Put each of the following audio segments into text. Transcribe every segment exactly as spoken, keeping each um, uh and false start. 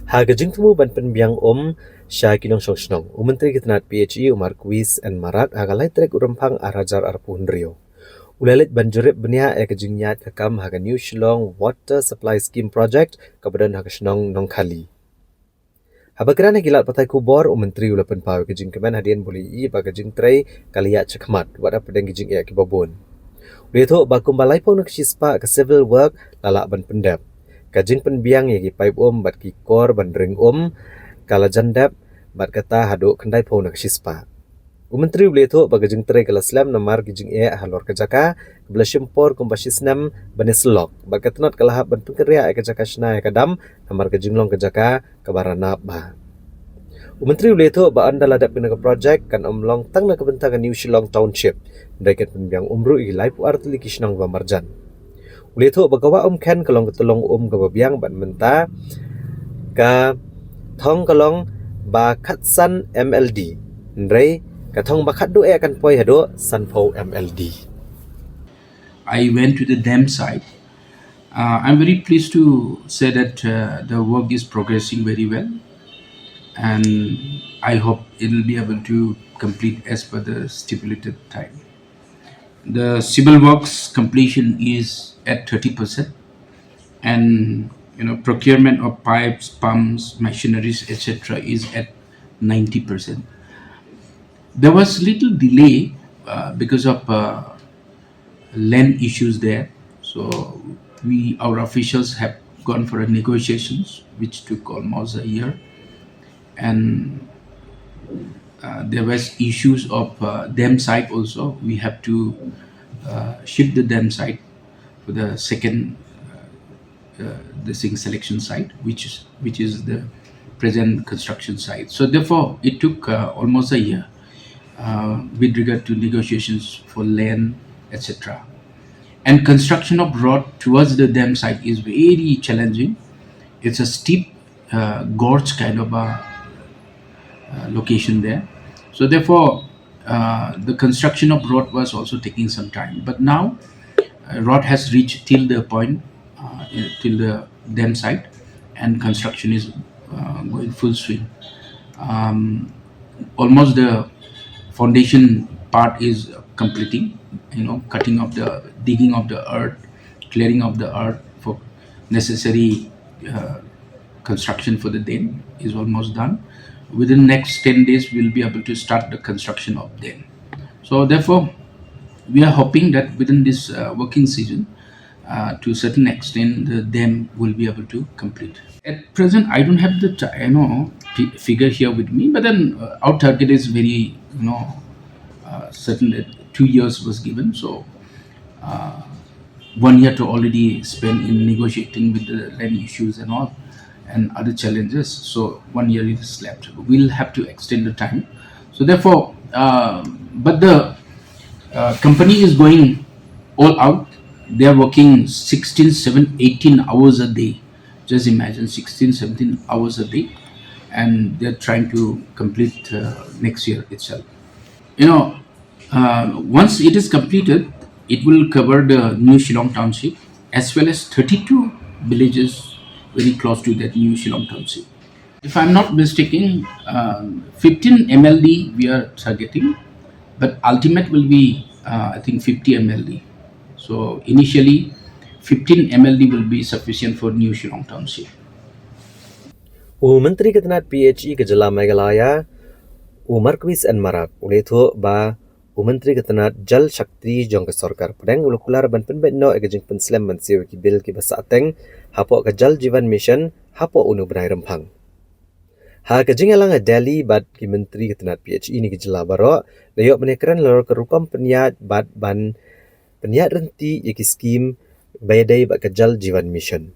Ha ka jingthmu ban pynbiang um sha ki nongshong shnong, u Myntri ka tnat P H E, u Marcuise N Marak, ha ka lai tarik u Rymphang ar hajar arphew hynriew, u la leit ban jurip bniah ïa ka jingïaid ka kam ha ka New Shillong Water Supply Scheme Project kaba don ha ka shnong Nongkhali. Haba kren ha ki lad pathai khubor, u Myntri u la pynpaw ïa ka jingkmen hadien ba u la ïohi ba ka jingtrei ka la ïaid shakhmat wat hapdeng ki jingeh kiba bun. U la ïathuh ba kumba laiphew na ka shispah ka civil work la lah ban pyndep. Ka jingpynbiang ïa ki paip um bad ki kor ban ring um ka la jan dep, bad kata haduh khyndaiphew na ka shispah. U Myntri u la ïathuh ba ka jingtrei ka la slem namar ki jingeh halor ka jaka kaba la shim por kumba shisnem ban ïasyllok, bad ka tnat ka la hap ban pynkynriah ïa ka jaka shna ïa ka dam namar ka jinglong ka jaka kaba ranab bha. U Myntri u la ïathuh ba ynda la dep kane ka projek kan ym long tang na ka bynta ka New Shillong Township, hynrei kan pynbiang um ruh ïa ki laiphew ar tylli ki shnong ba marjan. U la ïathuh ba ka wah Umkhen ka long ka tyllong um kaba biang bad mynta ka thong ka long ba khatsan M L D, hynrei ka thong ba khatduh eh kan poi haduh sanphew M L D. I went to the dam site. Uh, I'm very pleased to say that uh, the work is progressing very well, and I hope it will be able to complete as per the stipulated time. The civil works completion is at thirty percent, and you know, procurement of pipes, pumps, machineries, et cetera is at ninety percent. There was little delay uh, because of uh, land issues there. So we, our officials have gone for a negotiations, which took almost a year, and uh, there was issues of uh, dam site also. We have to uh, shift the dam site for the second uh, uh, the sing selection site, which is which is the present construction site. So therefore, it took uh, almost a year uh, with regard to negotiations for land, et cetera. And construction of road towards the dam site is very challenging. It's a steep uh, gorge kind of a uh, location there. So therefore, uh, the construction of road was also taking some time. But now, uh, road has reached till the point, uh, till the dam site, and construction is uh, going full swing. Um, almost the foundation part is completing. You know, cutting of the, digging of the earth, clearing of the earth for necessary uh, construction for the dam is almost done. Within next ten days, we'll be able to start the construction of dam. So therefore, we are hoping that within this uh, working season, uh, to a certain extent, the dam will be able to complete. At present, I don't have the ti- you know fi- figure here with me, but then uh, our target is very you know uh, certain that two years was given. So uh, one year to already spend in negotiating with the land issues and all and other challenges. So one year is left. We'll have to extend the time. So therefore, uh, but the uh, company is going all out. They are working sixteen, seven, eighteen hours a day. Just imagine, sixteen, seventeen hours a day, and they're trying to complete uh, next year itself. You know, uh, once it is completed, it will cover the New Shillong Township as well as thirty-two villages very close to that New Shillong Township. If I'm not mistaken, um, fifteen M L D we are targeting, but ultimate will be, uh, I think, fifty M L D. So initially, fifteen M L D will be sufficient for New Shillong Township. U Myntri ka tnat P H E ka jylla Meghalaya, u Marcuise N Marak, u la ïathuh ba u Myntri ka tnat Jal Shakti jong ka sorkar pdeng u la kular ban pynbeit noh ïa ka jingpynslem ban siew ïa ki bill kiba sahteng hapoh ka Jal Jeevan Mission hapoh une u bnai Rymphang. Ha ka jingïalang ha Delhi bad ki myntri ka tnat P H E na ki jylla baroh, la ïoh ban ïakren halor ka rukom pynïaid bad ban pynïaid ryntih ïa ki skim ba ïadei bad ka Jal Jeevan Mission.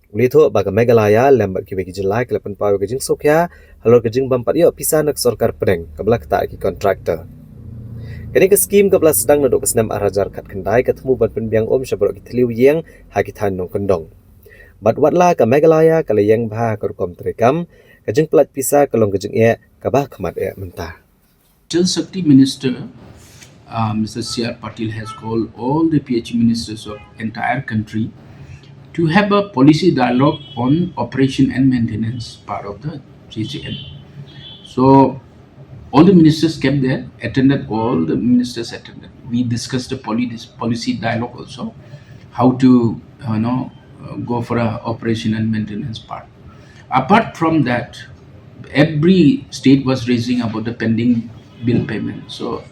U la ïathuh ba ka Meghalaya lem bad kiwei ki jylla ki la pynpaw ïa ka jingsngewkhia halor ka jingbym pat ïoh pisa na ka sorkar pdeng kaba la ktah ïa ki kontraktor. Kane ka skim kaba la sdang naduh ka snem ar hajar khatkhyndai ka thmu ban pynbiang um sha baroh ki thliew ïing ha ki thaiñ nongkyndong. Bad watla ka Meghalaya ka la ïeng bha ha ka rukom treikam, ka jingpynlait pisa ka long ka jingeh kaba ha khmat eh mynta. Jal Shakti Minister, uh, Mister C R Patil has called all the P H E ministers of entire country to have a policy dialogue on operation and maintenance part of the C C N. So all the ministers came there, attended, all the ministers attended. We discussed the poli-, policy dialogue also, how to, uh, you know, uh, go for a operation and maintenance part. Apart from that, every state was raising about the pending bill payment. So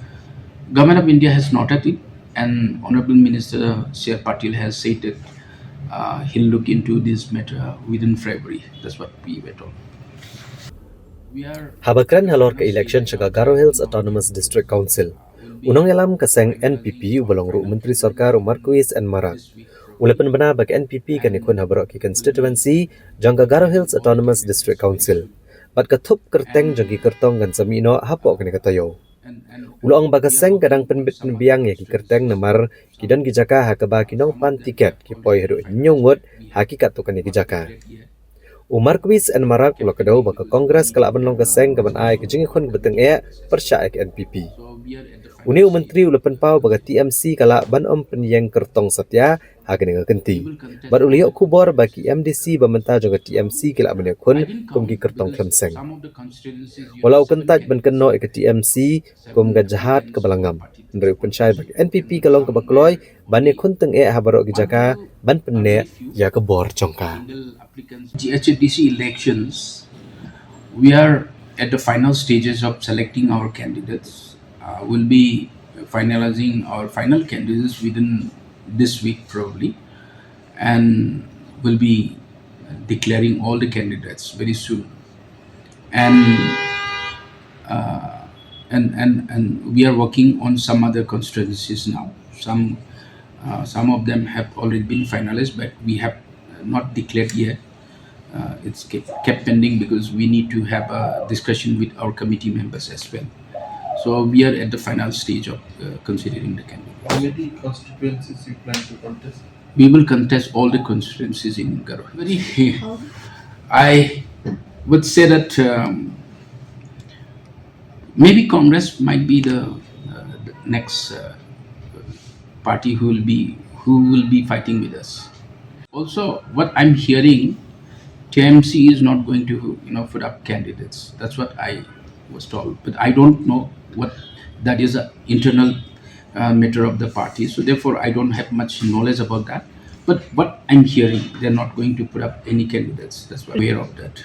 Government of India has noted it, and Honorable Minister C R Patil has said that, uh, he'll look into this matter within February. That's what we were told. We are Haba kren halor ka election sha ka Garo Hills Autonomous District Council, u nongïalam ka seng N P P uba long ruh u Myntri Sorkar, u Marcuise N Marak, u la pynbna ba ka N P P kan ïakhun ha baroh ki constituency jong ka Garo Hills Autonomous District Council bad ka thup kyrteng jong ki kyrtong kan sa mih noh hapoh kane ka taïew. U la ong ba ka seng ka dang pynbit pynbiang ïa ki kyrteng namar ki don ki jaka ha kaba ki nongpan tiket ki poi haduh hynñiew ngut ha ki katto katne ki jaka. U Marcuise N Marak u la kdew ba ka Congress ka lah ban long ka seng kaban ai ka jingïakhun kaba tyngeh pyrshah ïa ka N P P. Une u Myntri u la pynpaw ba ka T M C ka lah ban ym pynïeng kyrtong satia ha kane ka kynti bad u la ïoh khubor ba ki M D C ba mynta jong ka T M C ki lah ban ïakhun kum ki kyrtong khlem seng. Wat la u kyntait ban kynnoh ïa ka T M C kum ka jhad kaba la ngam, hynrei u pynshai ba ka N P P ka long kaba kloi ban ïakhun tyngeh ha baroh ki jaka ban pynneh ïa ka bor jong ka. T H A D C elections, we are at the final stages of selecting our candidates. Uh, we'll be finalizing our final candidates within this week probably, and we'll be declaring all the candidates very soon. And, uh, and, and, and we are working on some other constituencies now. Some, uh, some of them have already been finalized, but we have not declared yet. Uh, it's kept, kept pending because we need to have a discussion with our committee members as well. So we are at the final stage of, uh, considering the candidates. How many constituencies you plan to contest? We will contest all the constituencies in Garo. Very, I would say that, um, maybe Congress might be the, uh, the next, uh, party who will be, who will be fighting with us. Also, what I'm hearing, T M C is not going to, you know, put up candidates. That's what I was told. But I don't know what that is, a internal, uh, matter of the party. So therefore, I don't have much knowledge about that. But what I'm hearing, they're not going to put up any candidates. That's what I'm aware of that.